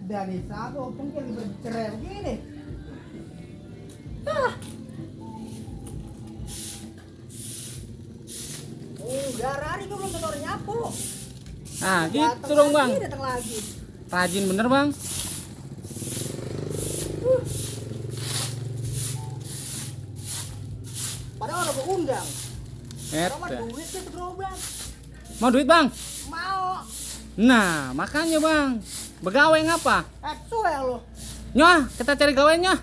dari sabu mungkin bercerai begini. Udah hari gue belum keluar nyapu. Nah, gitu Datang dong, lagi, Bang. Datang lagi. Rajin bener, Bang. Padahal udah gue undang. Sama Eta. duit tuh gerobak. Mau duit, Bang? Mau. Nah, makanya, Bang. Begawe ngapa? Suwe lo. Nyoh, kita cari gawenya.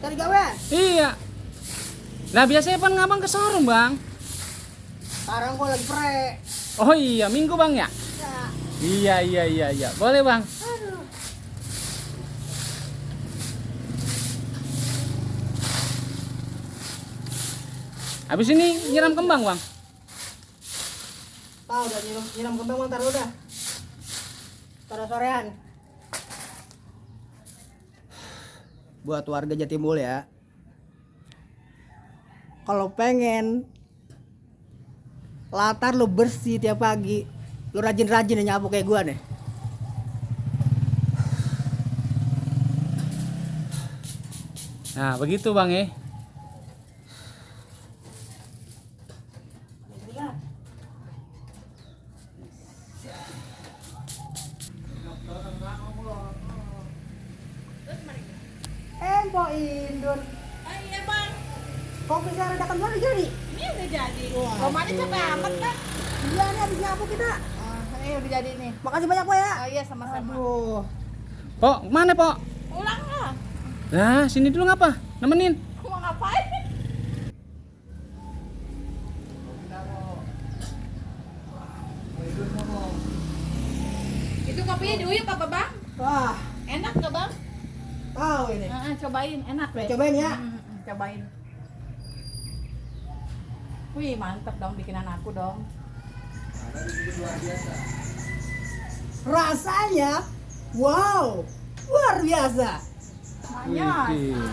Cari gawe. Iya. Nah, biasanya pan ngabang ke showroom, Bang. Sekarang gue lagi pre. Oh iya, Minggu, Bang ya? Ya. Iya. Boleh, Bang. Aduh. Habis ini nyiram kembang, Bang. Tahu udah nyiram kembang ntar lu dah. Sore-sorean. Buat warga Jatimul ya. Kalau pengen latar lu bersih tiap pagi, lu rajin-rajin nyapu kayak gua nih. Nah, begitu, Bang ya. Mbok Indun. Oh iya bang, Kok bisa redakan baru jadi? ini udah jadi. Wah, Romanya capek aduh. amat kan? Iya nih habis nyapu kita. Ini udah jadi nih. Makasih banyak Pak ya. Oh iya sama-sama. Aduh. Pok, mana, Pok? Pulang lah. Nah, sini dulu ngapa? Nemenin. Mau ngapain? Itu kopinya diuyup apa bang? Wah, Enak gak bang? tahu ini. Cobain, enak deh. Cobain ya. Cobain. Wih mantep dong bikinan aku dong. Rasanya wow, luar biasa. Makanya. Widih.